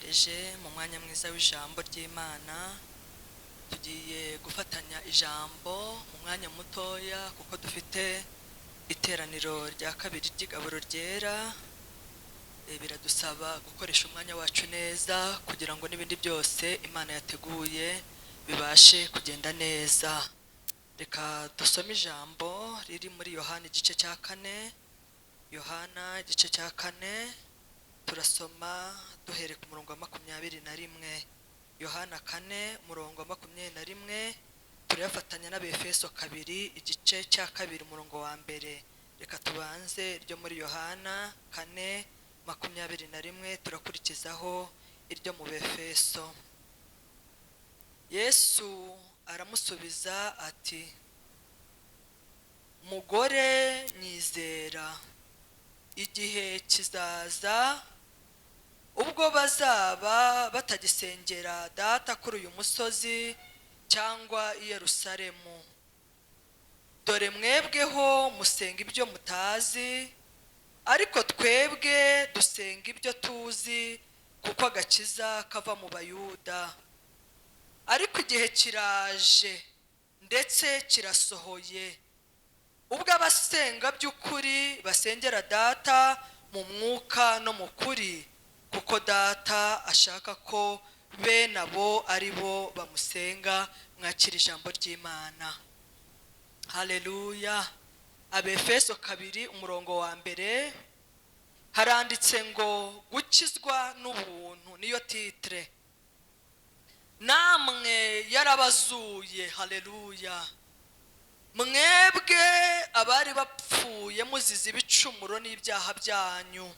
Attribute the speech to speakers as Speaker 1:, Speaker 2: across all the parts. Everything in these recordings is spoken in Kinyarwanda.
Speaker 1: Turabaramukije mu mwanya mwiza w'ijambo ry'Imana. Tugiye gufatanya ijambo mu mwanya mutoya kuko dufite iteraniro rya kabiri ry'igaburo ryera. Biradusaba gukoresha umwanya wacu neza kugira ngo n'ibindi byose Imana yateguye bibashe kugenda neza. Reka dusome ijambo riri muri Yohana igice cya 4. Yohana igice cya 4, turasoma duhere ku murongo wa 21. Yohana 4 umurongo wa 21, turayafatanya n'Abefeso 2 igice cya 2 umurongo wa 1. Reka tubanze iryo muri Yohana 4:21, turakurikizaho iryo mu Befeso. Yesu aramusubiza ati: "Mugore, nyizera, igihe kizaza ubwo bazaba batagisengera Data kuri uyu musozi cyangwa i Yerusalemu. Dore mwebweho musenga ibyo mutazi, ariko twebwe dusenga ibyo tuzi, kuko agakiza kava mu Bayuda. Ariko igihe kiraje ndetse kirasohoye, ubwo abasenga by'ukuri basengera Data mu mwuka no mu kuri, kuko Data ashaka ko bene abo ari bo bamusenga." Mwakira ijambo ry'Imana. Haleluya. Abefeso 2 umurongo wa 1 haranditse ngo gukizwa n'ubuntu, niyo titre. Namwe yarabazuye. Haleluya. Mwebwe abari bapfuye muzize ibicumuro n'ibyaha byanyu,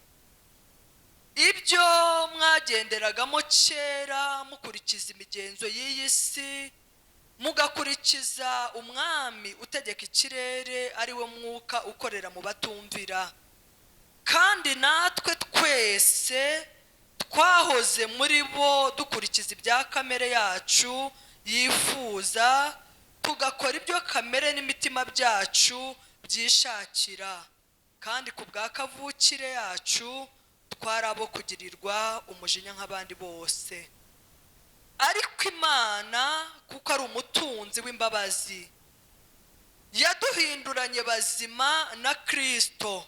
Speaker 1: ibyo mwagenderagamo kera mukurikiza imigenzo y'iyi si, mugakurikiza umwami utegeka ikirere, ari we mwuka ukorera mu batumvira. Kandi natwe twese twahoze muri bo, dukurikiza ibya kamere yacu yifuza, tugakora ibyo kamere n'imitima byacu byishakira. Kandi ku bwa kavukire yacu twari abo kugirirwa umujinya nk'abandi bose. Ariko Imana, kuko ari umutunzi w'imbabazi, yaduhinduranye bazima na Kirisito.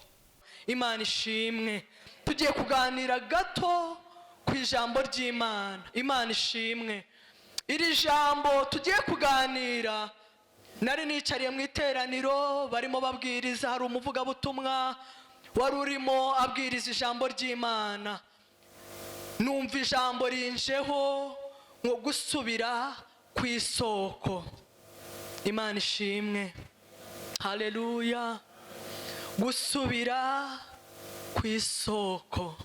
Speaker 1: Imana ishimwe. Tugiye kuganira gato ku ijambo ry'Imana. Imana ishimwe. Iri jambo tugiye kuganira, nari nicariye mu iteraniro barimo babwiriza, hari umuvugabutumwa wari urimo abwiriza ijambo ry'Imana, numva ijambo rinjeho ngo gusubira ku isoko. Imana ishimwe. Haleluya. Gusubira ku isoko.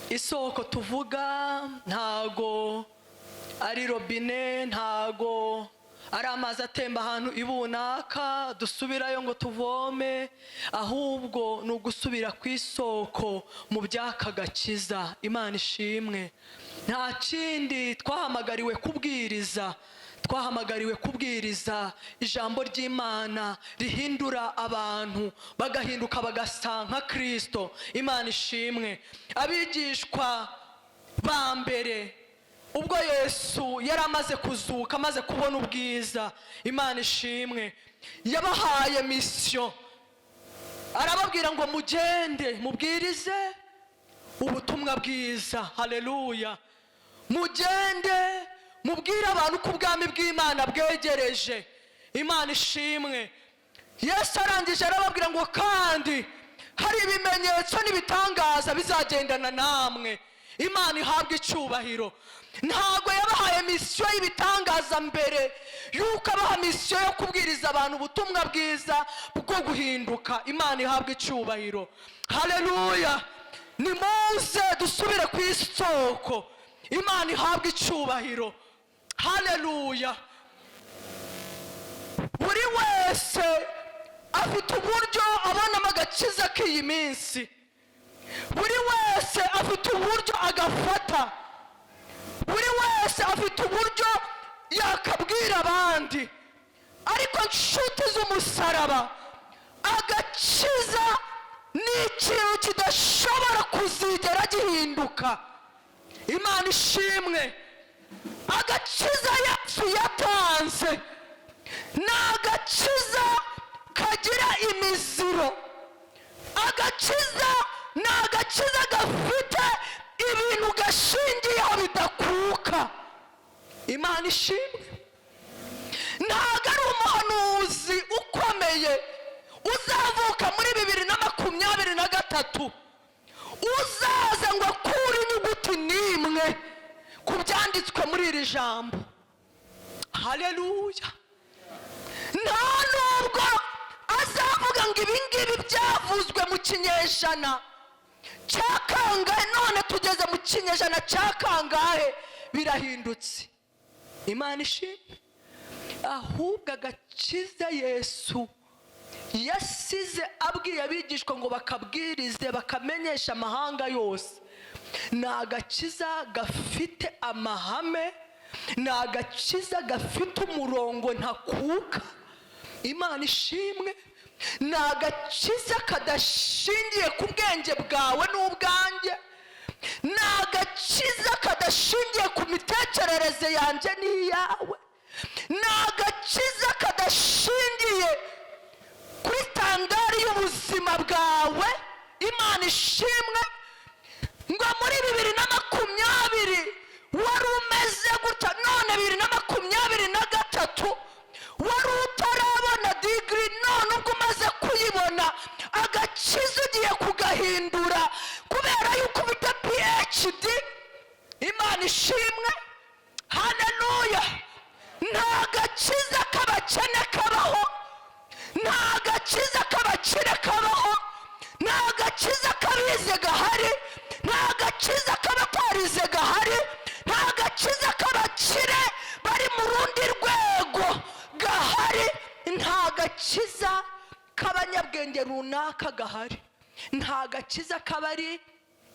Speaker 1: Isoko tuvuga ntago ari robine, ntago ari amazi atemba ahantu ibunaka dusubirayo ngo tuvome, ahubwo ni ugusubira ku isoko mu by'aka gakiza. Imana ishimwe. Nta kindi twahamagariwe kubwiriza, twahamagariwe kubwiriza ijambo ry'Imana rihindura abantu, bagahinduka bagasa nka Kirisito. Imana ishimwe. Abigishwa ba mbere, ubwo Yesu yari amaze kuzuka, amaze kubona ubwiza, Imana ishimwe, yabahaye mission, arababwira ngo mugende mubwirize ubutumwa bwiza. Haleluya. Mugende mubwire abantu ko ubwami bw'Imana bwegereje. Imana ishimwe. Yesu arangije arababwira ngo kandi hari ibimenyetso n'ibitangaza bizagendana namwe. Imana ihabwa icyubahiro. Ntabwo yabahaye mission y'ibitangaza mbere y'uko abaha mission yo kubwiriza abantu ubutumwa bwiza bwo guhinduka. Imana ihabwa icyubahiro. Haleluya. Nimuze dusubire ku isoko. Imana ihabwa icyubahiro. Haleluya. Buri wese afite uburyo abonamo agakiza k'iyi minsi, buri wese afite uburyo agafata, buri wese afite uburyo yakabwira abandi. Ariko nshuti z'umusaraba, agakiza ni ikintu kidashobora kuzigera gihinduka. Imana ishimwe. Agakiza Yesu yatanze ni agakiza kagira imiziro. Agakiza ni agakiza gafite ibintu gashingiyeho bidakuka. Imana ishimwe. Ntabwo ari umuhanuzi ukomeye uzavuka muri 2023 uzaza ngo akure inyuguti n'imwe ku byanditswe muri iri jambo. Haleluya! Nta nubwo azavuga ngo ibi ngibi byavuzwe mu kinyejana cya kangahe, none tugeze mu kinyejana cya kangahe, birahindutse. Imana ishimwe. Ahubwo agakiza Yesu yasize abwiye abigishwa ngo bakabwirize, bakamenyesha amahanga yose, ni agakiza gafite amahame, ni agakiza gafite umurongo ntakuka. Imana ishimwe. Ni agakiza kadashingiye ku bwenge bwawe n'ubwanjye, ni agakiza kadashingiye ku mitekerereze yanjye n'iyawe, ni agakiza kadashingiye kuri standard y'ubuzima bwawe. Imana ishimwe. Ngo muri 2020 wari umeze gutya, none 2023 wari utarabona degree, none ubwo umaze kuyibona agakiza ugiye kugahindura kubera yuko ufite PhD. Imana ishimwe. Haleluya! Nta gakiza k'abakene kabaho, nta gakiza k'abakire kabaho, nta gakiza k'abize gahari, nta gakiza k'abatarize gahari, nta gakiza k'abakire bari mu rundi rwego gahari, nta gakiza k'abanyabwenge runaka gahari, nta gakiza k'abari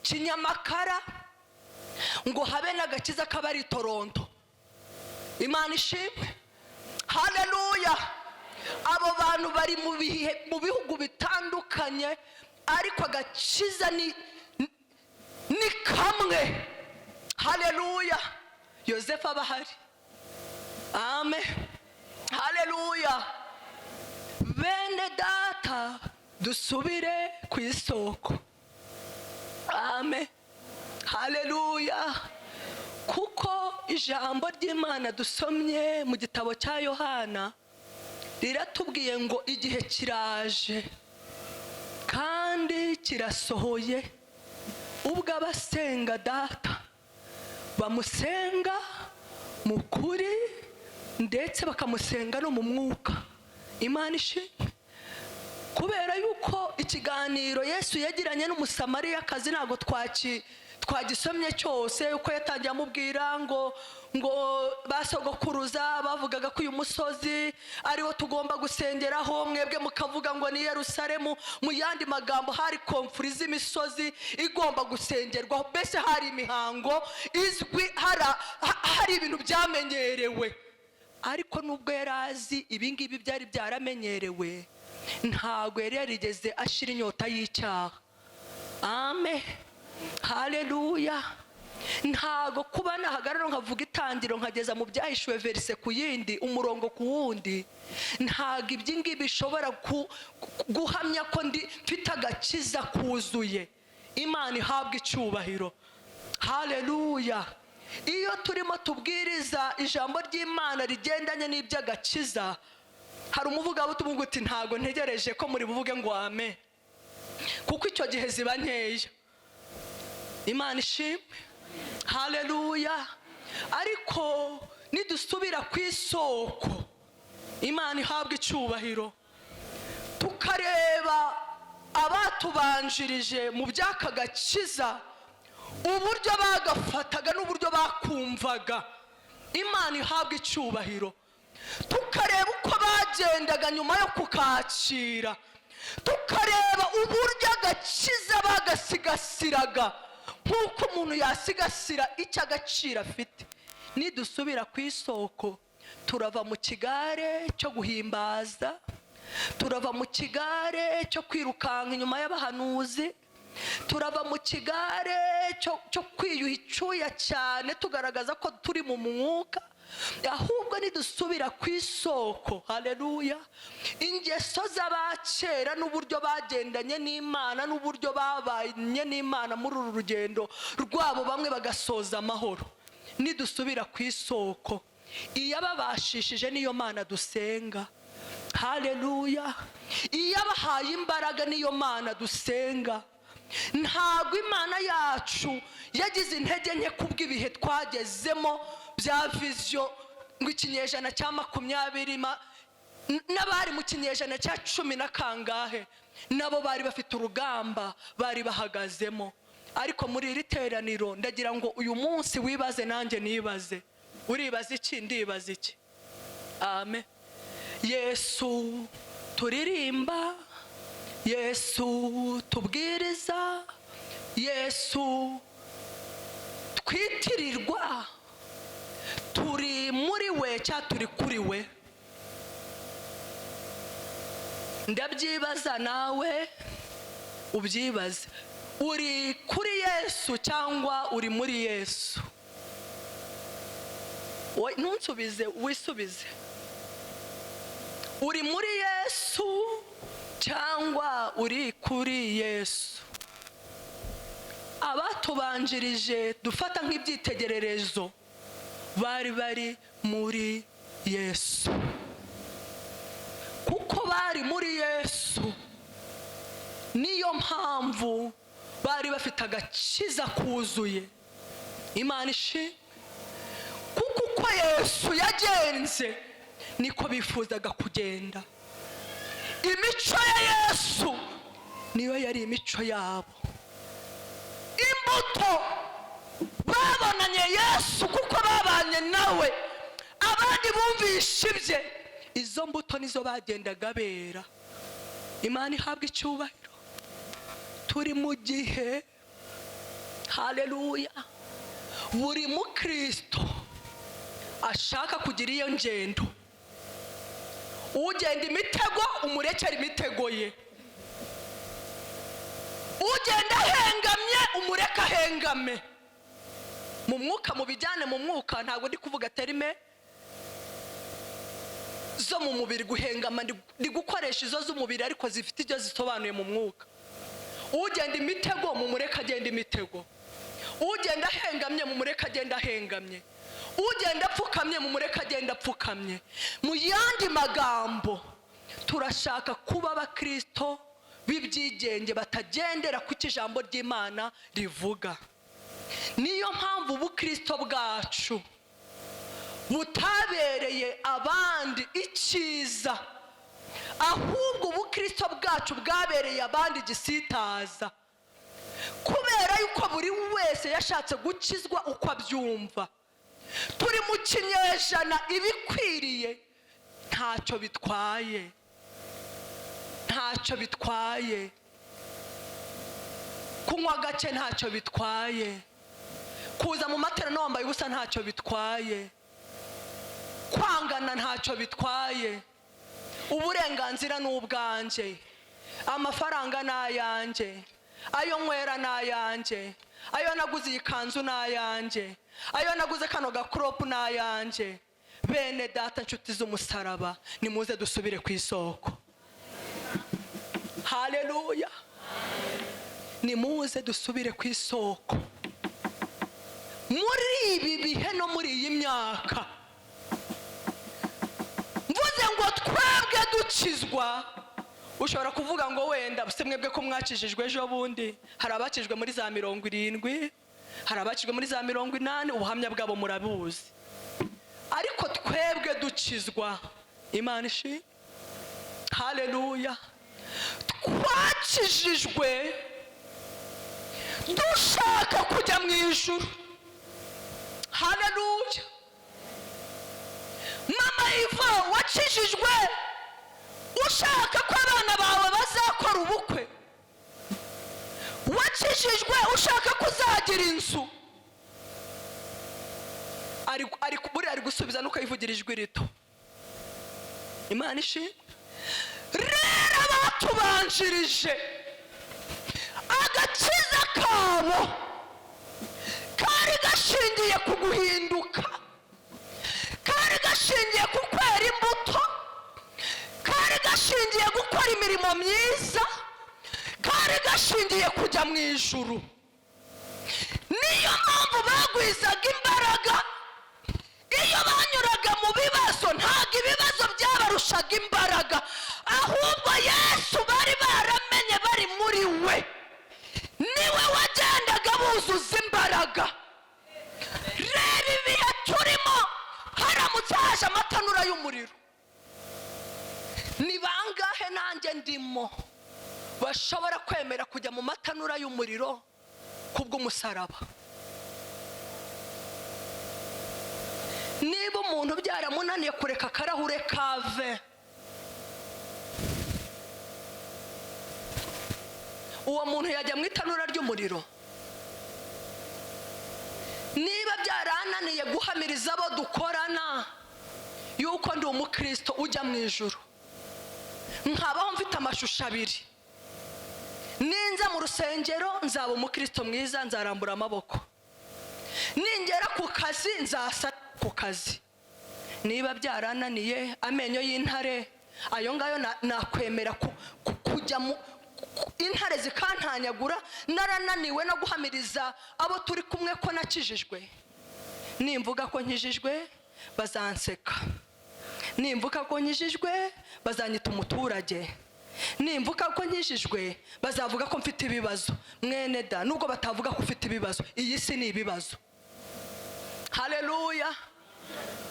Speaker 1: Kinyamakara ngo habe n'agakiza k'abari Toronto. Imana ishimwe. Haleluya! Abo bantu bari mu bihe, mu bihugu bitandukanye, ariko agakiza ni kamwe. Haleluya! Yosefu aba ahari. Amen, haleluya. Bene data, dusubire ku isoko. Amen, haleluya. Kuko ijambo ry'Imana dusomye mu gitabo cya Yohana riratubwiye ngo igihe kiraje kandi kirasohoye ubwo abasenga Data bamusenga mu kuri, ndetse bakamusenga no mu mwuka. Imana ishimwe. Kubera yuko ikiganiro Yesu yagiranye n'Umusamariyakazi ntabwo twagisomye cyose, uko yatangiye amubwira ngo basogokuruza bavugaga ko uyu musozi ariwo tugomba gusengeraho, mwebwe mukavuga ngo ni Yerusalemu. Mu yandi magambo, hari conflit z'imisozi igomba gusengerwaho. Mbese hari imihango izwi, hari ibintu byamenyerewe. Ariko nubwo yari azi ibingibi byari byaramenyerewe, ntabwo yari yarigeze ashira inyota y'icyaha. Amen, haleluya. Ntago kuba nahagarara nkavuga Itangiro nkageza mu Byahishuwe, verse ku yindi, umurongo ku wundi, ntago iby'ingibi bishobora guhamya ko ndi mfite agakiza kuzuye. Imana ihabwa icyubahiro. Haleluya! Iyo turimo tubwiriza ijambo ry'Imana rigendanye n'iby'agakiza, hari umuvugabutumwa uti: "Ntago ntegereje ko muri buvuge ngo amen," kuko icyo gihe ziba nkeya. Imana ishimwe. Haleluya! Ariko nidusubira ku isoko, Imana ihabwa icyubahiro, tukareba abatubanjirije mu by'aka gakiza, uburyo bagafataga n'uburyo bakumvaga, Imana ihabwa icyubahiro, tukareba uko bagendaga nyuma yo kukakira, tukareba uburyo agakiza bagasigasiraga nk'uko umuntu yasigasira icyo agaciro afite, nidusubira ku isoko turava mu kigare cyo guhimbaza, turava mu kigare cyo kwirukanka inyuma y'abahanuzi. Turava mu kigare cyo kwiyuha icyuya cyane tugaragaza ko turi mu mwuka. Ahubwo nidusubira ku isoko, haleluya, ingeso z'abakera n'uburyo bagendanye n'Imana n'uburyo babanye n'Imana muri uru rugendo rwabo, bamwe bagasoza amahoro. Nidusubira ku isoko, iyababashishije niyo Mana dusenga, haleluya. Iyabahaye imbaraga niyo Mana dusenga. Ntabwo Imana yacu yagize intege nke kubw'ibihe twagezemo bya vision ngo ikinyejana cya 20, n'abari mu kinyejana cya cumi na kangahe nabo bari bafite urugamba bari bahagazemo. Ariko muri iri teraniro ndagira ngo uyu munsi wibaze, nanjye nibaze. Uribaza iki? Ndibaza iki? Amen. Yesu turirimba, Yesu tubwiriza, Yesu twitirirwa, turi muri we cyangwa turi kuri we? Ndabyibaza, nawe ubyibaze. Uri kuri Yesu cyangwa uri muri Yesu? Ntunsubize, wisubize. Uri muri Yesu cyangwa uri kuri Yesu? Abatubanjirije dufata nk'ibyitegererezo bari bari muri Yesu. Kuko bari muri Yesu, niyo mpamvu bari bafite agakiza kuzuye. Imana ishimwe, kuko uko Yesu yagenze niko bifuzaga kugenda. Imico ya Yesu niyo yari imico yabo. Imbuto babonanye Yesu, kuko babanye nawe, abandi bumvishe ibye, izo mbuto nizo bagendaga bera. Imana ihabwa icyubahiro. Turi mu gihe, haleluya, buri mukristo ashaka kugira iyo ngendo. Ugenda imitego, umurekera imitego ye. Ugenda ahengamye, umureke ahengame mu mwuka, mu bijyane mu mwuka. Ntabwo ndi kuvuga terme zo mu mubiri guhengama, ndi gukoresha izo z'umubiri ariko zifite ibyo zisobanuye mu mwuka. Ugenda imitego, mumureke agenda imitego. Ugenda ahengamye, mumureke agenda ahengamye. Ugenda apfukamye, mumureke agenda apfukamye. Mu yandi magambo, turashaka kuba abakristo b'ibyigenge batagendera ku cyo ijambo ry'Imana rivuga. Niyo mpamvu ubukristo bwacu butabereye abandi icyiza, ahubwo ubukristo bwacu bwabereye abandi igisitaza, kubera yuko buri wese yashatse gukizwa uko abyumva. Turi mu kinyejana ibikwiriye ntacyo bitwaye, ntacyo bitwaye kunywa gake, ntacyo bitwaye kuza mu materaniro wambaye ubusa, ntacyo bitwaye kwangana, ntacyo bitwaye uburenganzira ni ubwanjye, amafaranga ni ayanjye, ayo nywera ni ayanjye, ayo naguze iyi kanzu ni ayanjye, ayo naguze kano ga crop ni ayanjye. Bene data, nshuti z'umusaraba, nimuze dusubire ku isoko, haleluya. Nimuze dusubire ku isoko muri ibi bihe no muri iyi myaka. Mvuze ngo twebwe dukizwa, ushobora kuvuga ngo wenda se mwebwe ko mwakijijwe ejo bundi? Hari abakijwe muri za 70, hari abakijwe muri za 80, ubuhamya bwabo murabuzi. Ariko twebwe dukizwa, Imana ishimwe, haleluya, twakijijwe dushaka kujya mu ijuru, haleluya. Mama Iva, wakijijwe ushaka ko abana bawe bazakora ubukwe? Wakijijwe ushaka ko uzagira inzu? Ari buriya ari gusubiza nuko yivugira ijwi rito. Imana ishimwe. Rero abatubanjirije, agakiza Kabo kari gashingiye ku guhinduka, kari gashingiye ku kwera imbuto, kari gashingiye gukora imirimo myiza, kari gashingiye kujya mu ijuru. Niyo mpamvu bagwizaga imbaraga. Iyo banyuraga mu bibazo, ntabwo ibibazo byabarushaga imbaraga, ahubwo Yesu bari baramenye, bari muri we, niwe wagendaga buzuza imbaraga. Reba ibihe turimo, haramutse haje amatanura y'umuriro, ni bangahe, nanjye ndimo, bashobora kwemera kujya mu matanura y'umuriro kubw'umusaraba? Niba umuntu byaramunaniye kureka akarahure kave, uwo muntu yajya mu itanura ry'umuriro? Niba byarananiye guhamiriza abo dukorana yuko ndi umukristo ujya mu ijuru, nkabaho mfite amashusho abiri, ninza mu rusengero nzaba umukristo mwiza, nzarambura amaboko, ningera ku kazi nzasa ku kazi. Niba byarananiye amenyo y'intare ayo ngayo, nakwemera kujya mu intare zikantanyagura, narananiwe no guhamiriza abo turi kumwe ko nakijijwe? Nimvuga ko nkijijwe bazanseka, nimvuga ko nkijijwe bazanyita umuturage, nimvuga ko nkijijwe bazavuga ko mfite ibibazo. Mwene da, nubwo batavuga ko ufite ibibazo, iyi si ni ibibazo. Haleluya!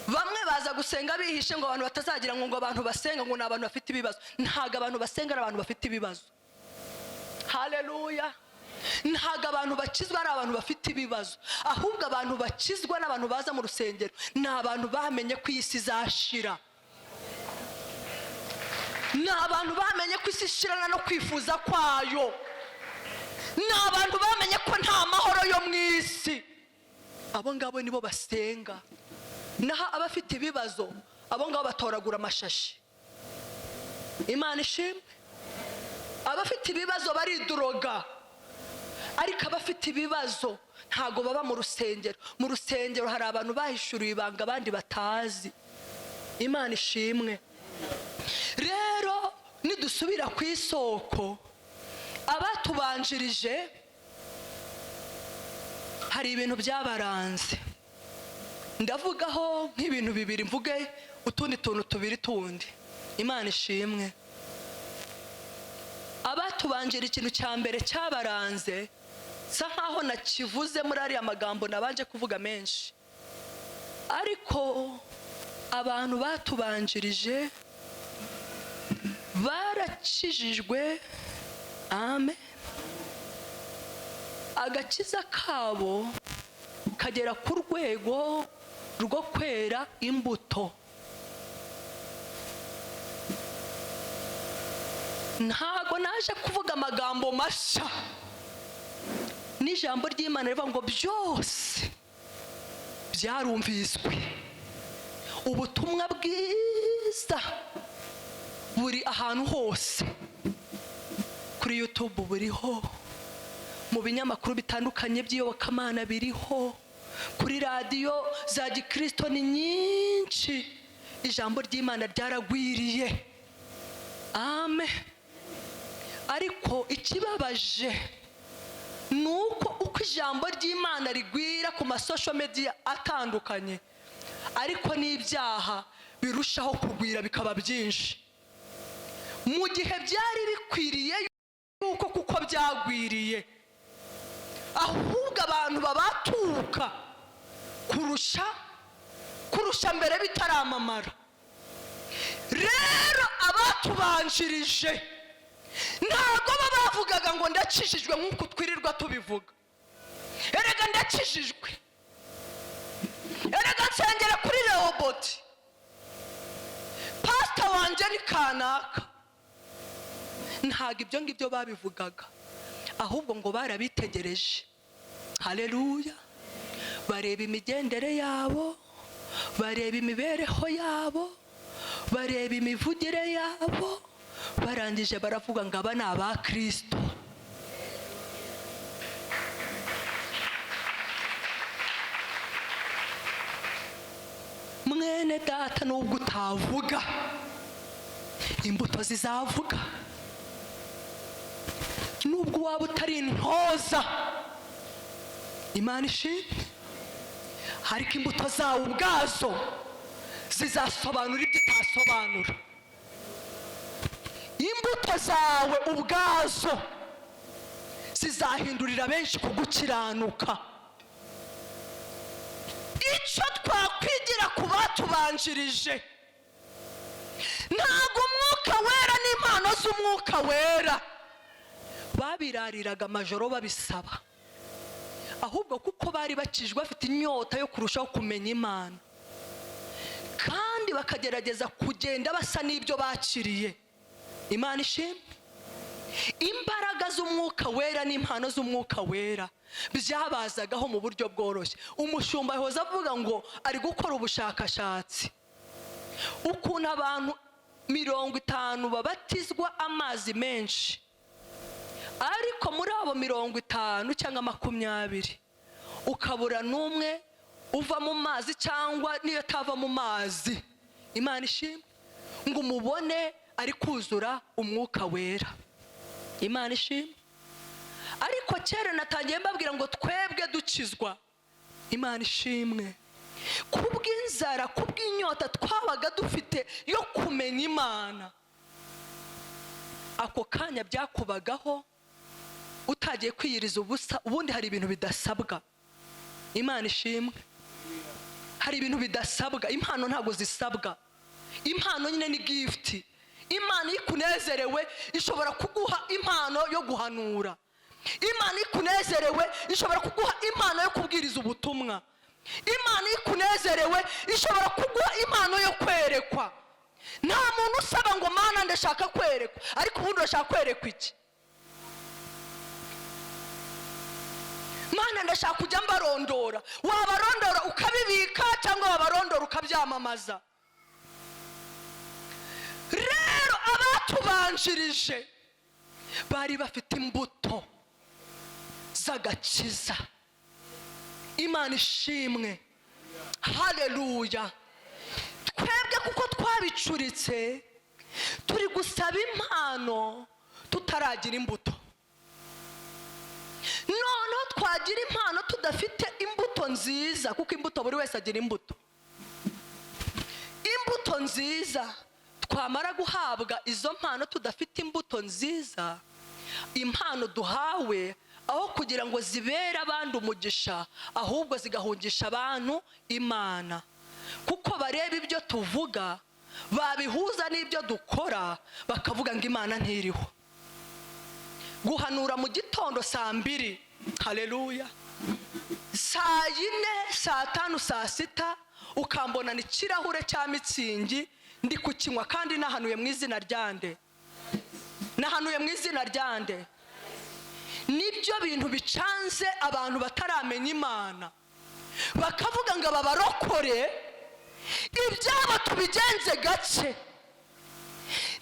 Speaker 1: Bamwe baza gusenga bihishe ngo abantu batazagira ngo abantu basenga ngo ni abantu bafite ibibazo. Ntabwo abantu basenga ari abantu bafite ibibazo. Haleluya! Ntabwo abantu bakizwa ari abantu bafite ibibazo, ahubwo abantu bakizwa n'abantu baza mu rusengero ni abantu bamenye ko iyi si izashira, ni abantu bamenye ko isi ishirana no kwifuza kwayo, ni abantu bamenye ko nta mahoro yo mu isi. Abo ngabo nibo basenga. Naho abafite ibibazo, abo ngabo batoragura amashashi. Imana ishimwe! Abafite ibibazo bariduroga, ariko abafite ibibazo ntabwo baba mu rusengero. Mu rusengero hari abantu bahishuriwe ibanga abandi batazi. Imana ishimwe! Rero nidusubira ku isoko, abatubanjirije hari ibintu byabaranze. Ndavugaho nk'ibintu bibiri, mvuge utundi tuntu tubiri tundi. Imana ishimwe! Abatubanjira, ikintu cya mbere cyabaranze, sa nkaho nakivuze muri ariya magambo nabanje kuvuga menshi, ariko abantu batubanjirije barakijijwe, amen. Agakiza kabo kagera ku rwego rwo kwera imbuto. Ntago naje kuvuga amagambo mashya, n'ijambo ry'Imana rivuga ngo byose byarumviswe, ubutumwa bwiza buri ahantu hose, kuri YouTube buriho, mu binyamakuru bitandukanye by'iyobokamana biriho, kuri radiyo za gikirisito ni nyinshi, ijambo ry'Imana ryaragwiriye, amen. Ariko ikibabaje ni uko uko ijambo ry'Imana rigwira ku ma social media atandukanye, ariko n'ibyaha birushaho kugwira bikaba byinshi, mu gihe byari bikwiriye yuko kuko byagwiriye ahubwo abantu babatuka kurusha mbere bitaramamara. Rero abatubanjirije ntabwo baba bavugaga ngo ndakijijwe nk'uko twirirwa tubivuga: erega ndakijijwe, erega nsengera kuri Rehoboti, pasita wanjye ni kanaka. Ntabwo ibyo ngibyo babivugaga, ahubwo ngo barabitegereje, haleluya, bareba imigendere yabo, bareba imibereho yabo, bareba imivugire yabo, barangije baravuga ngo aba ni aba Kirisito. Mwene data, nubwo utavuga, imbuto zizavuga. Nubwo waba utari intyoza, Imana ishimwe, ariko imbuto zawe ubwazo zizasobanura ibyo utasobanura. Imbuto zawe ubwazo zizahindurira benshi kugukiranuka. Icyo twakwigira ku batubanjirije, ntabwo Umwuka Wera n'impano z'Umwuka Wera babirariraga amajoro babisaba, ahubwo kuko bari bakijwe, bafite inyota yo kurushaho kumenya Imana, kandi bakagerageza kugenda basa n'ibyo bakiriye. Imana ishimwe. Imbaraga z'Umwuka Wera n'impano z'Umwuka Wera byabazagaho mu buryo bworoshye. Umushumba yahoze avuga ngo ari gukora ubushakashatsi ukuntu abantu 50 babatizwa amazi menshi, ariko muri abo 50 cyangwa 20 ukabura n'umwe uva mu mazi, cyangwa niyo atava mu mazi, Imana ishimwe, ngo umubone ari kuzura Umwuka Wera. Imana ishimwe. Ariko kera natangiye mbabwira ngo twebwe dukizwa, Imana ishimwe, kubw'inzara, kubw'inyota twabaga dufite yo kumenya Imana, ako kanya byakubagaho utagiye kwiyiriza ubusa. Ubundi hari ibintu bidasabwa. Imana ishimwe. Hari ibintu bidasabwa. Impano ntabwo zisabwa. Impano nyine ni gift. Imana iyo ikunezerewe ishobora kuguha impano yo guhanura. Imana iyo ikunezerewe ishobora kuguha impano yo kubwiriza ubutumwa. Imana iyo ikunezerewe ishobora kuguha impano yo kwerekwa. Nta muntu usaba ngo: "Mana, ndashaka kwerekwa." Ariko ubundi urashaka kwerekwa iki? "Mana, ndashaka kujya mbarondora." Wabarondora ukabibika cyangwa wabarondora ukabyamamaza? Rero abatubanjirije bari bafite imbuto z'agakiza. Imana ishimwe, haleluya. Twebwe kuko twabicuritse, turi gusaba impano tutaragira imbuto. Noneho twagira impano tudafite imbuto nziza, kuko imbuto, buri wese agira imbuto, imbuto nziza. Twamara guhabwa izo mpano tudafite imbuto nziza, impano duhawe, aho kugira ngo zibere abandi umugisha, ahubwo zigahungisha abantu Imana, kuko bareba ibyo tuvuga, babihuza n'ibyo dukora, bakavuga ngo Imana ntiriho. Guhanura mu gitondo saa 2, haleluya, saa 4, saa 5, saa 6 ukambonana ikirahure cya Mützig ndi kukinywa, kandi nahanuye mu izina ryande? Nahanuye mu izina ryande? Nibyo bintu bicanze abantu bataramenya Imana, bakavuga ngo aba barokore ibyabo tubigenze gake.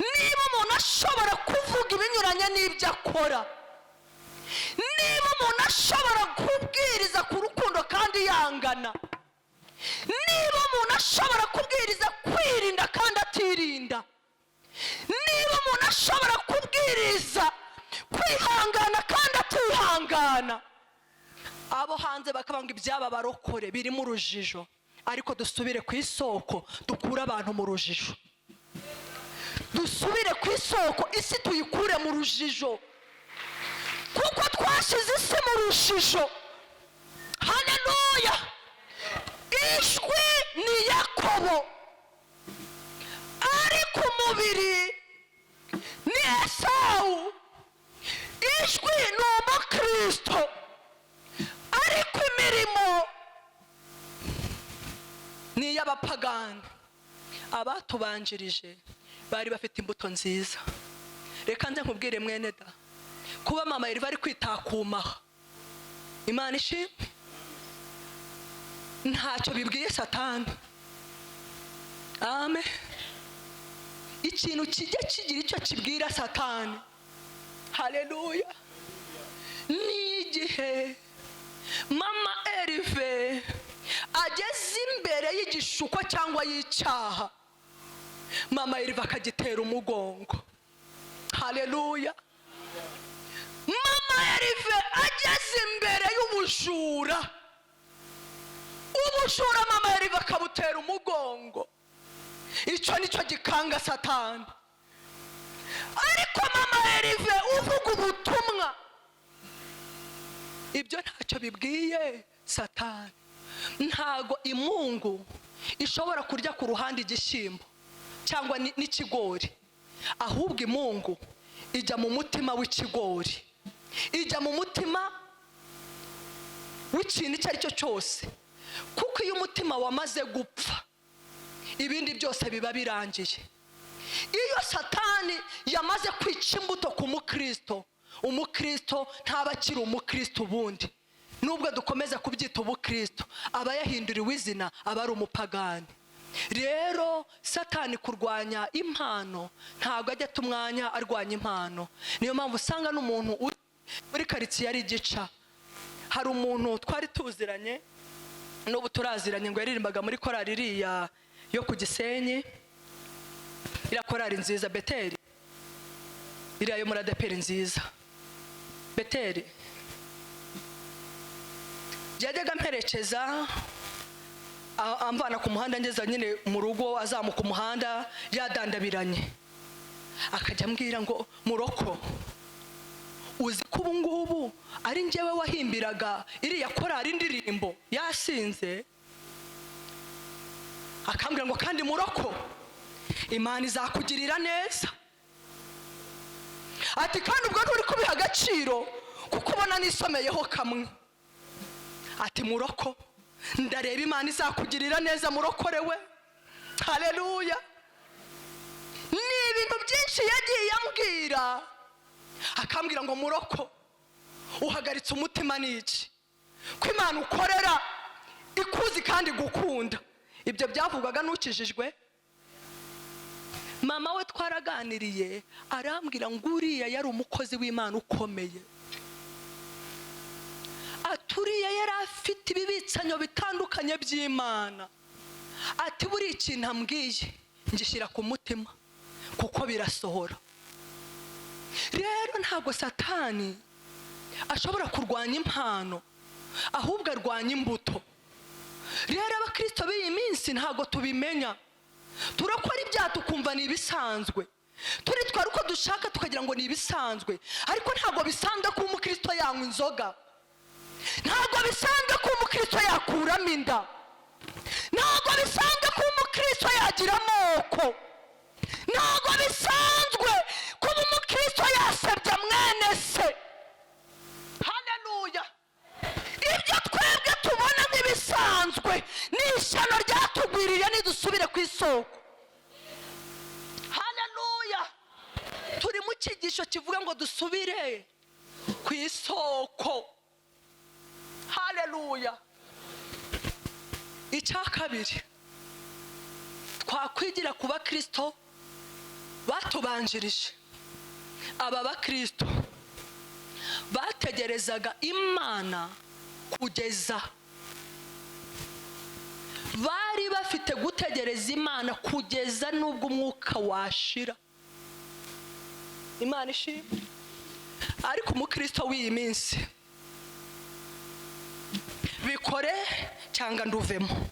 Speaker 1: Niba umuntu ashobora kuvuga ibinyuranye n'ibyo akora, niba umuntu ashobora kubwiriza ku rukundo kandi yangana, niba umuntu ashobora kubwiriza kwirinda kandi atirinda, niba umuntu ashobora kubwiriza kwihangana kandi atihangana, abo hanze bakavuga ngo ibyaba barokore birimo urujijo. Ariko dusubire ku isoko, dukure abantu mu rujijo. Dusubire ku isoko, isi tuyikure mu rujijo, kuko twashyize isi mu rujijo. Haleluya. Ijwi ni Yakobo, ariko umubiri ni Esawu. Ijwi ni umukristo, ariko imirimo ni iy'abapagani. Abatubanjirije bari bafite imbuto nziza. Reka nze nkubwire, mwene da, kuba mama Eriva ari kwitakumaha, Imana ishimwe, ntacyo bibwiye Satani. Amen. Ikintu kijya kigira icyo kibwira Satani, haleluya, ni igihe mama Erive Ageze imbere y'igishuko cyangwa y'icyaha, Mama Erive akagitera umugongo. Haleluya! Mama Erive ageze imbere y'ubujura, ubujura Mama Erive akabutera umugongo. Icyo nicyo gikanga Satani. Ariko Mama Erive uvuga ubutumwa, ibyo ntacyo bibwiye Satani. Ntago imungu ishobora kurya ku ruhande igishyimbo cyangwa n'ikigori, ahubwo imungu ijya mu mutima w'ikigori, ijya mu mutima w'ikintu icyo ari cyo cyose, kuko iyo umutima wamaze gupfa, ibindi byose biba birangiye. Iyo Satani yamaze kwica imbuto ku mukristo, umukristo ntaba akiri umukristo. Ubundi nubwo dukomeza kubyita ubukristo, aba yahinduriwe izina, aba ari umupagani. Rero Satani kurwanya impano, ntabwo ajya ata umwanya arwanya impano. Niyo mpamvu usanga n'umuntu uri muri karitsiye ari igica. Hari umuntu twari tuziranye, n'ubu turaziranye, ngo yaririmbaga muri korali iriya yo ku Gisenyi, iriya korali nziza Beteri, iriya yo muri ADEPR nziza Beteri. Yajyaga amperekeza, amvana ku muhanda ngeza nyine mu rugo, azamuka umuhanda yadandabiranye, akajya ambwira ngo: "Muroko, uzi ko ubu ngubu ari njyewe wahimbiraga iriya korali indirimbo?" Yasinze, akambwira ngo: "Kandi muroko, Imana izakugirira neza." Ati: "Kandi ubwo nturi kubiha agaciro kuko ubona nisomeyeho kamwe." Ati: "Muroko, ndareba Imana izakugirira neza, murokore we." Haleluya! Ni ibintu byinshi yagiye ambwira, akambwira ngo: "Muroko, uhagaritse umutima n'iki, ko Imana ukorera ikuzi kandi gukunda?" Ibyo byavugwaga n'ukijijwe. Mama we twaraganiriye, arambwira ngo uriya yari umukozi w'Imana ukomeye. Ati: "Uriya yari afite ibibitsanyo bitandukanye by'Imana." Ati: "Buriya ikintu ambwiye ngishyira ku mutima kuko birasohora." Rero ntabwo Satani ashobora kurwanya impano, ahubwo arwanya imbuto. Rero abakirisito b'iyi minsi ntabwo tubimenya. Turakora ibyaha tukumva ni ibisanzwe, turitwara uko dushaka tukagira ngo ni ibisanzwe, ariko ntabwo bisanzwe ko umukristo yanywa inzoga, ntabwo bisanzwe ko umukristo yakuramo inda, ntabwo bisanzwe ko umukristo yagira amoko, ntabwo bisanzwe kuba umukristo yasebya mwene se. Haleluya! Ibyo twebwe tubona nk'ibisanzwe ni ishyano ryatugwiriye. Nidusubire ku isoko. Haleluya! Turi mu cyigisho kivuga ngo dusubire ku isoko. Haleluya! Icya kabiri twakwigira ku bakristo batubanjirije, aba bakristo bategerezaga Imana kugeza, bari bafite gutegereza Imana kugeza n'ubwo umwuka washira. Imana ishimwe! Ariko umukristo w'iyi minsi: "Bikore cyangwa nduvemo.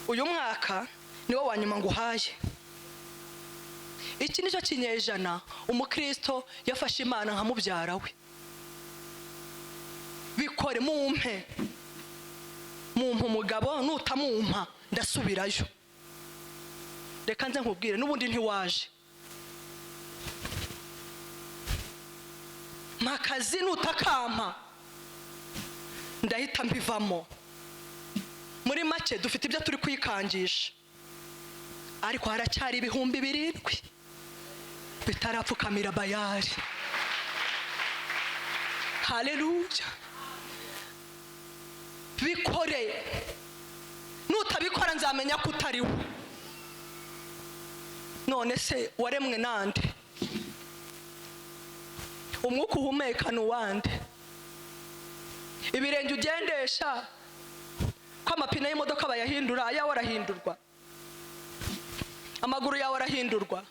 Speaker 1: Uyu mwaka niwo wa nyuma nguhaye." Iki nicyo kinyejana umukristo yafashe Imana nka mubyara we. "Bikore, mumpe, mumpe umugabo, nutamumpa ndasubirayo." Reka nze nkubwire, n'ubundi ntiwaje. "Mpa akazi, nutakampa ndahita mbivamo." Muri make dufite ibyo turi kwikangisha, ariko haracyari 7000 bitarapfukamira Bayari. Haleluya! "Bikore, nutabikora nzamenya ko utariwe." None se waremwe nande? Umwuka uhumeka ni uwande? Ibirenge ugendesha Ko amapine y'imodoka bayahindura, ayawe arahindurwa? Amaguru yawe arahindurwa?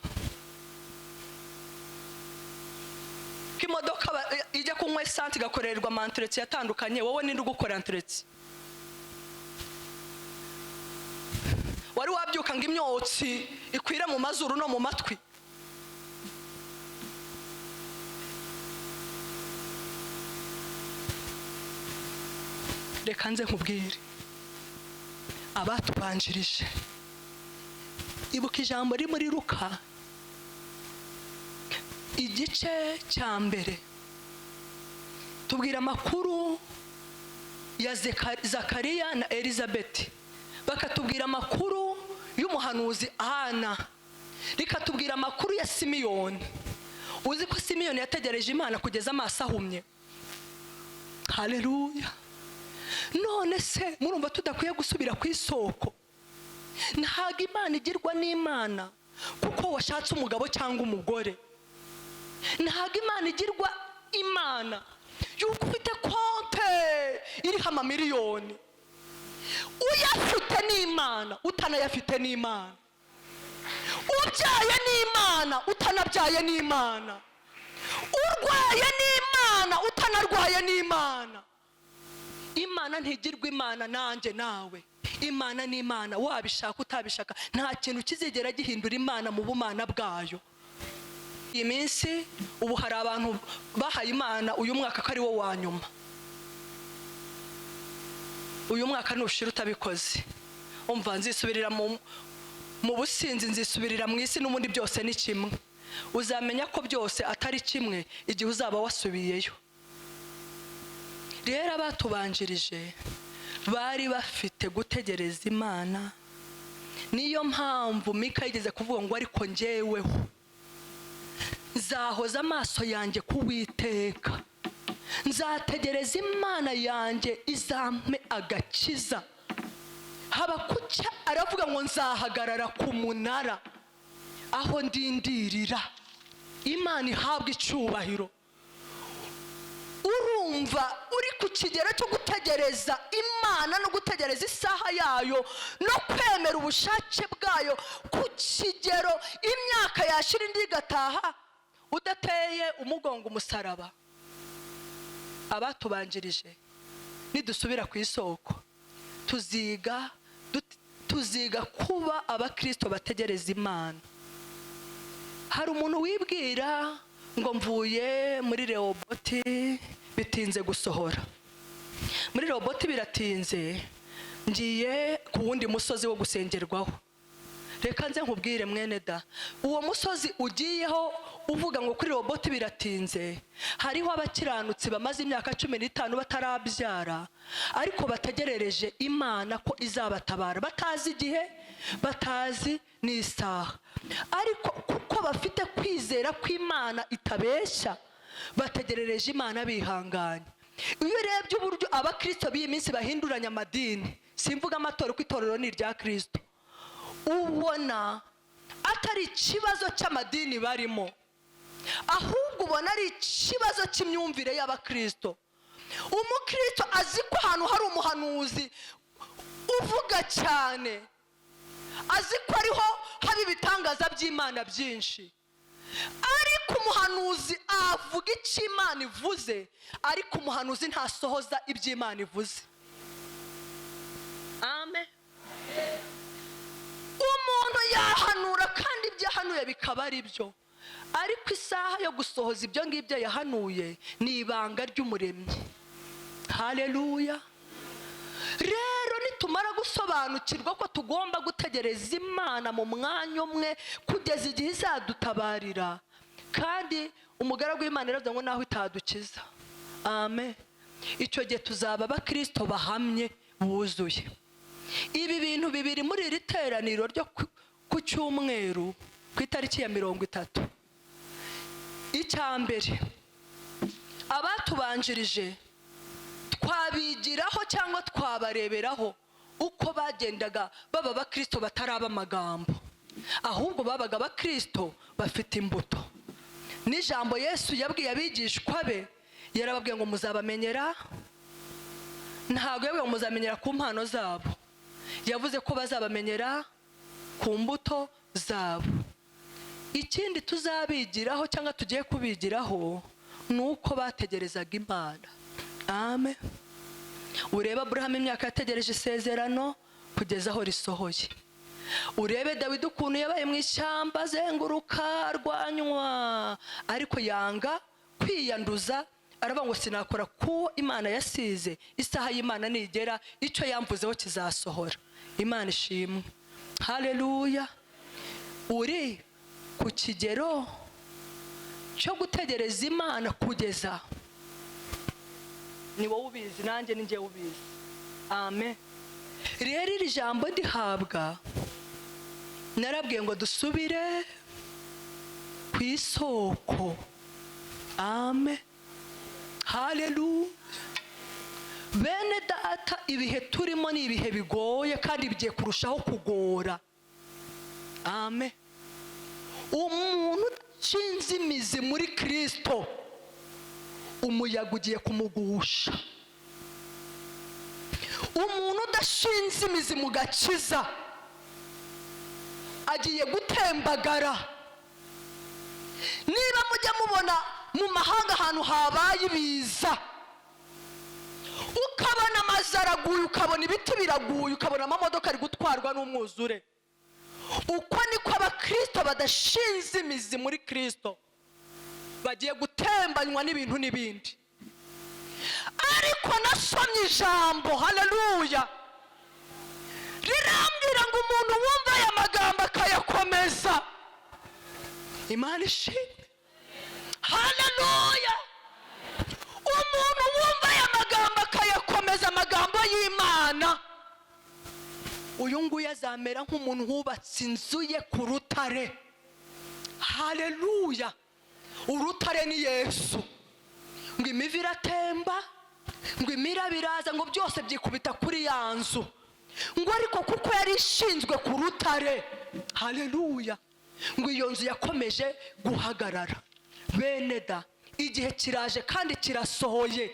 Speaker 1: Ko imodoka ijya kunywa esanse igakorerwa amanturetse yatandukanye, wowe ninde ugukora anturetse? Wari wabyuka ngo imyotsi ikwire mu mazuru no mu matwi? Reka nze nkubwire abatubanjirije. Ibuka ijambo riri muri Luka igice cya 1, tubwira amakuru ya Zakariya na Elizabeth, bakatubwira amakuru y'umuhanuzi Ana, rikatubwira amakuru ya Simiyoni. Uzi ko Simiyoni yategereje Imana kugeza amaso ahumye? Haleluya! None se murumva tudakwiye gusubira ku isoko? Ntabwo Imana igirwa n'Imana kuko washatse umugabo cyangwa umugore. Ntabwo Imana igirwa Imana yuko ufite konte iriho amamiliyoni. Uyafite n'Imana, utanayafite n'Imana. Ubyaye n'Imana, utanabyaye n'Imana. Urwaye n'Imana, utanarwaye n'Imana. Imana ntigirwa Imana nanjye nawe. Imana ni Imana, wabishaka utabishaka, nta kintu kizigera gihindura Imana mu bumana bwayo. Iyi minsi ubu hari abantu bahaye Imana uyu mwaka ko ari wo wa nyuma. Uyu mwaka nushira utabikoze, umva nzisubirira mu businzi, nzisubirira mu isi, n'ubundi byose ni kimwe. Uzamenya ko byose atari kimwe igihe uzaba wasubiyeyo. Rero abatubanjirije bari bafite gutegereza Imana. Niyo mpamvu Mika yigeze kuvuga ngo ariko njyeweho nzahoza amaso yanjye ku Uwiteka, nzategereza Imana yanjye izampe agakiza. Habakuki aravuga ngo nzahagarara ku munara aho ndindirira Imana ihabwa icyubahiro. Urumva uri ku kigero cyo gutegereza Imana no gutegereza isaha yayo no kwemera ubushake bwayo ku kigero imyaka yashira indi igataha udateye umugongo umusaraba. Abatubanjirije nidusubira ku isoko tuziga kuba abakristo bategereza Imana. Hari umuntu wibwira ngo mvuye muri Rehoboti bitinze gusohora, muri Rehoboti biratinze, ngiye ku wundi musozi wo gusengerwaho. Reka nze nkubwire mwene da, uwo musozi ugiyeho uvuga ngo kuri Rehoboti biratinze, hariho abakiranutsi bamaze imyaka 15 batarabyara, ariko bategerereje Imana ko izabatabara, batazi igihe, batazi n'isaha, ariko kuko bafite kwizera kw'Imana itabeshya, bategerereje Imana bihanganye. Iyo urebye uburyo abakristo b'iyi minsi bahinduranya amadini, simvuga amatorero ko itorero ni irya Kristo, ubona atari ikibazo cy'amadini barimo, ahubwo ubona ari ikibazo cy'imyumvire y'abakristo. Umukristo azi ko ahantu hari umuhanuzi uvuga cyane, azi ko ariho haba ibitangaza by'Imana byinshi, ariko umuhanuzi avuga icyo Imana ivuze, ariko umuhanuzi ntasohoza ibyo Imana ivuze. Amen. Umuntu yahanura kandi ibyo yahanuye bikaba ari byo, ariko isaha yo gusohoza ibyo ngibyo yahanuye ni ibanga ry'umuremyi. Haleluya. Rero nitumara gusobanukirwa ko tugomba gutegereza Imana mu mwanya umwe kugeza igihe izadutabarira, kandi umugaragu w'Imana yaravuze ngo naho itadukiza, amen, icyo gihe tuzaba abakristo bahamye buzuye. Ibi bintu bibiri muri iri teraniro ryo ku cyumweru ku itariki ya 30. Icya mbere, abatubanjirije twabigiraho cyangwa twabareberaho uko bagendaga baba abakristo bataraba amagambo, ahubwo babaga abakristo bafite imbuto. N'ijambo Yesu yabwiye abigishwa be, yarababwiye ngo muzabamenyera, Ntabwo yavuze ngo muzamenyera ku mpano zabo, yavuze ko bazabamenyera ku mbuto zabo. Ikindi tuzabigiraho cyangwa tugiye kubigiraho ni uko bategerezaga Imana. Amen. Urebe Aburahamu, imyaka yategereje isezerano kugeza aho risohoye. Urebe Dawidi, ukuntu yabaye mu ishyamba azenguruka, arwanywa, ariko yanga kwiyanduza, aravuga ngo sinakora kuwo Imana yasize, isaha y'Imana nigera icyo yamvuzeho kizasohora. Imana ishimwe, haleluya. Uri ku kigero cyo gutegereza Imana kugeza? Ni wowe ubizi, nanjye ni njyewe ubizi. Amen. Rero iri jambo ndihabwa, narabwiye ngo dusubire ku isoko. Amen, haleluya. Bene Data, ibihe turimo ni ibihe bigoye kandi bigiye kurushaho kugora. Amen. Umuntu udashinze imizi muri Kirisito, umuyaga ugiye kumugusha. Umuntu udashinze imizi mu gakiza agiye gutembagara. Niba mujya mubona mu mahanga ahantu habaye ibiza, ukabona amazu araguye, ukabona ibiti biraguye, ukabona amamodoka ari gutwarwa n'umwuzure, uko niko abakirisito badashinze imizi muri Kirisito bagiye gutembanywa n'ibintu n'ibindi. Ariko nasomye ijambo, haleluya, rirambwira ngo umuntu wumva aya magambo akayakomeza, Imana ishimwe, haleluya, umuntu wumva aya magambo akayakomeza, amagambo y'Imana, uyu nguyu azamera nk'umuntu wubatse inzu ye ku rutare. Haleluya. Urutare ni Yesu. Ngo imivu iratemba, ngo imiraba iraza, ngo byose byikubita kuri ya nzu, ngo ariko kuko yari ishinzwe ku rutare, haleluya, ngo iyo nzu yakomeje guhagarara. Bene da, igihe kiraje kandi kirasohoye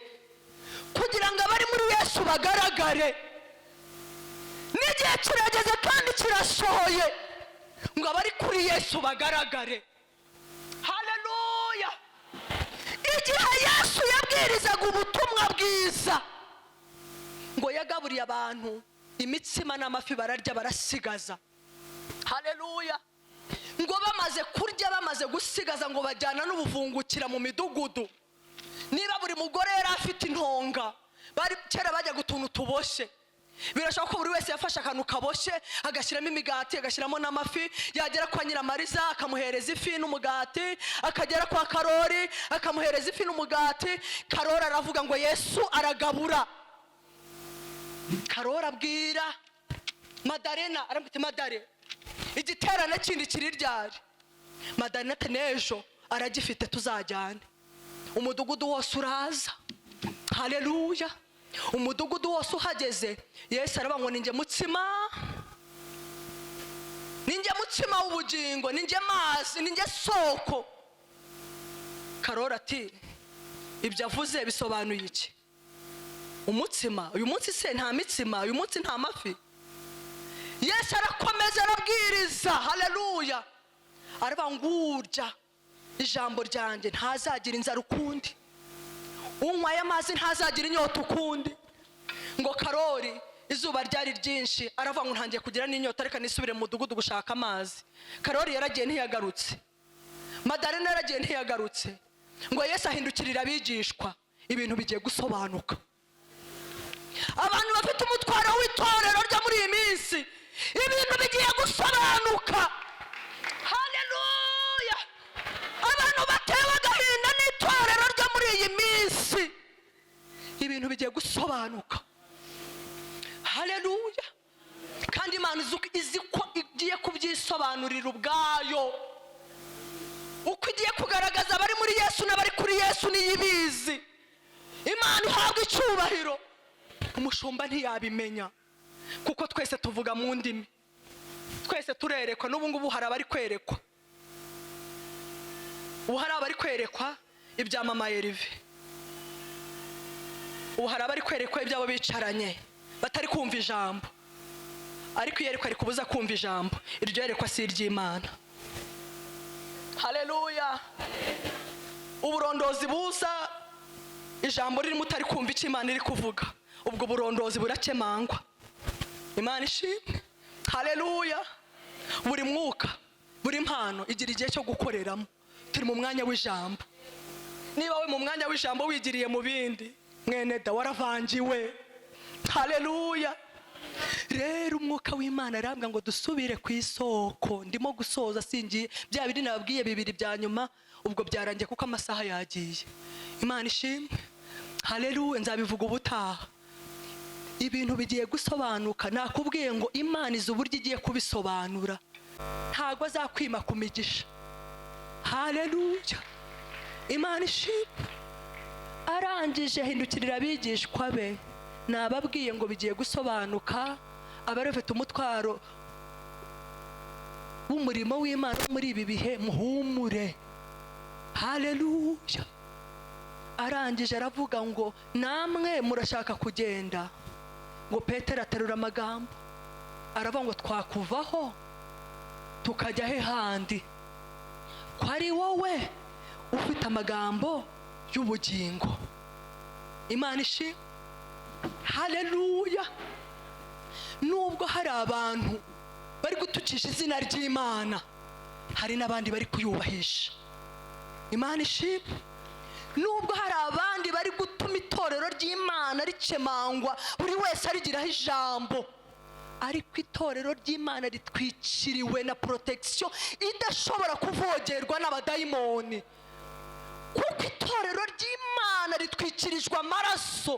Speaker 1: kugira ngo abari muri Yesu bagaragare. N'igihe kirageze kandi kirasohoye ngo abari kuri Yesu bagaragare. Haleluya. Igihe Yesu yabwirizaga ubutumwa bwiza, ngo yagaburiye abantu imitsima n'amafi, bararya barasigaza. Haleluya. Ngo bamaze kurya, bamaze gusigaza, ngo bajyana n'ubuvungukira mu midugudu. Niba buri mugore yari afite intonga, bari kera bajyaga utuntu tuboshye, birashoboka ko buri wese yafashe akantu kaboshye, agashyiramo imigati, agashyiramo n'amafi. Yagera kwa Nyiramariza akamuhereza ifi n'umugati, akagera kwa Karori akamuhereza ifi n'umugati. Karori aravuga ngo Yesu aragabura. Karori abwira Madarena, aramubwira ati: "Madare, igiterane kindi kiri ryari?" Madarena ati: "N'ejo aragifite, tuzajyane." Umudugudu wose uraza. Haleluya. Umudugudu wose uhageze, Yesu aravuga ngo: "Ninjye mutsima, ninjye mutsima w'ubugingo, ninjye mazi, ninjye soko." Karori ati: "Ibyo avuze bisobanuye iki? Umutsima? Uyu munsi se nta mitsima? Uyu munsi nta mafi?" Yesu arakomeza arabwiriza. Haleluya. Aravuga ngo: "Urya ijambo ryanjye ntazagira inzara ukundi, unywa aya mazi ntazagira inyota ukundi." Ngo Karori, izuba ryari ryinshi, aravuga ngo: "Ntangiye kugira n'inyota, reka nisubire mu mudugudu gushaka amazi." Karori yaragiye ntiyagarutse, Madarena yaragiye ntiyagarutse. Ngo Yesu ahindukirira abigishwa, ibintu bigiye gusobanuka. Abantu bafite umutwaro w'itorero ryo muri iyi minsi, ibintu bigiye gusobanuka. Haleluya. Abantu batewe agahinda n'itorero ryo muri iyi minsi, ibintu bigiye gusobanuka. Haleluya. Kandi Imana izi ko igiye kubyisobanurira ubwayo. Uko igiye kugaragaza abari muri Yesu n'abari kuri Yesu, niyo ibizi. Imana ihabwa icyubahiro. Umushumba ntiyabimenya, kuko twese tuvuga mu ndimi, twese turerekwa. N'ubu ngubu hari abari kwerekwa, ubu hari abari kwerekwa ibya mama Erive. Ubu hari abari kwerekwa ibyabo bicaranye batari kumva ijambo, ariko iyerekwa rikubuza kumva ijambo, iryo yerekwa si iry'Imana. Haleluya! Uburondozi buza ijambo ririmo utari kumva icyo Imana iri kuvuga, ubwo burondozi burakemangwa. Imana ishimwe, haleluya! Buri mwuka, buri mpano igira igihe cyo gukoreramo. Turi mu mwanya w'ijambo. Niba we mu mwanya w'ijambo wigiriye mu bindi, mwene da, waravangiwe. Haleluya! Rero Umwuka w'Imana arambwira ngo dusubire ku isoko. Ndimo gusoza, singiye bya bindi nababwiye bibiri bya nyuma, ubwo byarangiye kuko amasaha yagiye. Imana ishimwe, haleluya! Nzabivuga ubutaha. Ibintu bigiye gusobanuka. Nakubwiye ngo Imana izi uburyo igiye kubisobanura. Ntabwo azakwima ku migisha. Haleluya, Imana ishimwe! Arangije ahindukirira abigishwa be. Nababwiye ngo bigiye gusobanuka. Abari bafite umutwaro w'umurimo w'Imana muri ibi bihe, muhumure. Haleluya! Arangije aravuga ngo: "Namwe murashaka kugenda?" Ngo Petero aterura amagambo, aravuga ngo: "Twakuvaho tukajya he handi, ko ari wowe ufite amagambo y'ubugingo?" Imana ishimwe, haleluya! Nubwo hari abantu bari gutukisha izina ry'Imana, hari n'abandi bari kuyubahisha. Imana ishimwe! Nubwo hari abandi bari gutuma itorero ry'Imana rikemangwa, buri wese arigiraho ijambo, ariko itorero ry'Imana ritwikiriwe na protection idashobora kuvogerwa n'abadayimoni, kuko itorero ry'Imana ritwikirijwe amaraso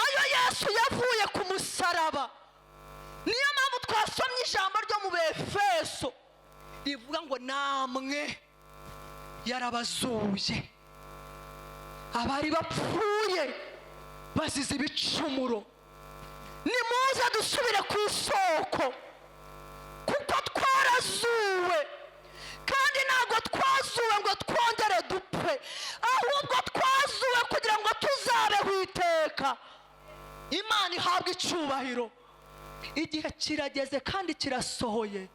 Speaker 1: ayo Yesu yavuye ku musaraba. Niyo mpamvu twasomye ijambo ryo mu Befeso rivuga ngo: "Namwe yarabazuye, abari bapfuye bazize ibicumuro." Nimuze dusubire ku isoko, kuko twarazuwe, kandi ntabwo twazuwe ngo twongere dupfe, ahubwo twazuwe kugira ngo tuzabeho iteka. Imana ihabwe icyubahiro. Igihe kirageze kandi kirasohoye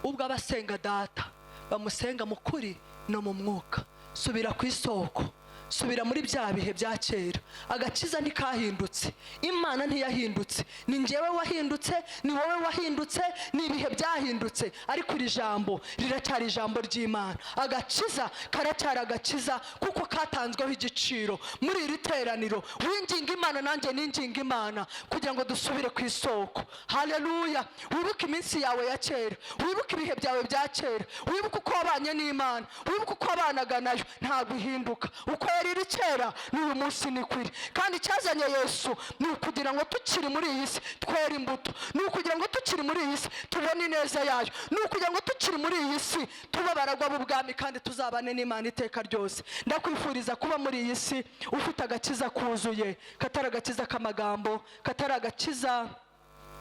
Speaker 1: ubwo abasenga Data bamusenga mu kuri no mu mwuka. Subira ku isoko, subira muri bya bihe bya kera. Agakiza ntikahindutse, Imana ntiyahindutse. Ni njyewe wahindutse, ni wowe wahindutse, ni ibihe byahindutse, ariko iri jambo riracyari ijambo ry'Imana. Agakiza karacyari agakiza kuko katanzweho igiciro. Muri iri teraniro winginga Imana, nanjye ninginga Imana kugira ngo dusubire ku isoko. Haleluya! Wibuke iminsi yawe ya kera, wibuke ibihe byawe bya kera, wibuke uko wabanye n'Imana, wibuke uko wabanaga nayo. Ntabwo ihinduka. Uko yari iri kera, n'uyu munsi ni kwiri. Kandi icyazanye Yesu ni ukugira ngo tukiri muri iyi si twere imbuto, ni ukugira ngo tukiri muri iyi si tubone ineza yayo, ni ukugira ngo tukiri muri iyi si tube abaragwa b'ubwami kandi tuzabane n'Imana iteka ryose. Ndakwifuriza kuba muri iyi si ufite agakiza kuzuye, katari agakiza k'amagambo, katari agakiza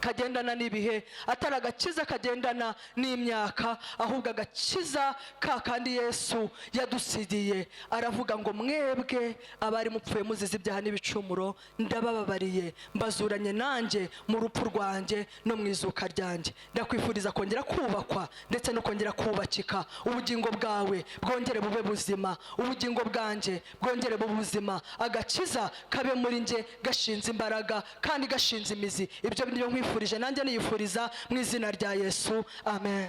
Speaker 1: kagendana n'ibihe, atari agakiza kagendana n'imyaka, ahubwo agakiza ka kandi Yesu yadusigiye. Aravuga ngo: "Mwebwe abari mupfuye muzize ibyaha n'ibicumuro, ndabababariye, mbazuranye nanjye mu rupfu rwanjye no mu izuka ryanjye." Ndakwifuriza kongera kubakwa ndetse no kongera kubakika. Ubugingo bwawe bwongere bube buzima, ubugingo bwanjye bwongere bube buzima, agakiza kabe muri njye gashinze imbaraga kandi gashinze imizi. Ibyo nibyo nkwifurije, nanjye niyifuriza, mu izina rya Yesu, amen.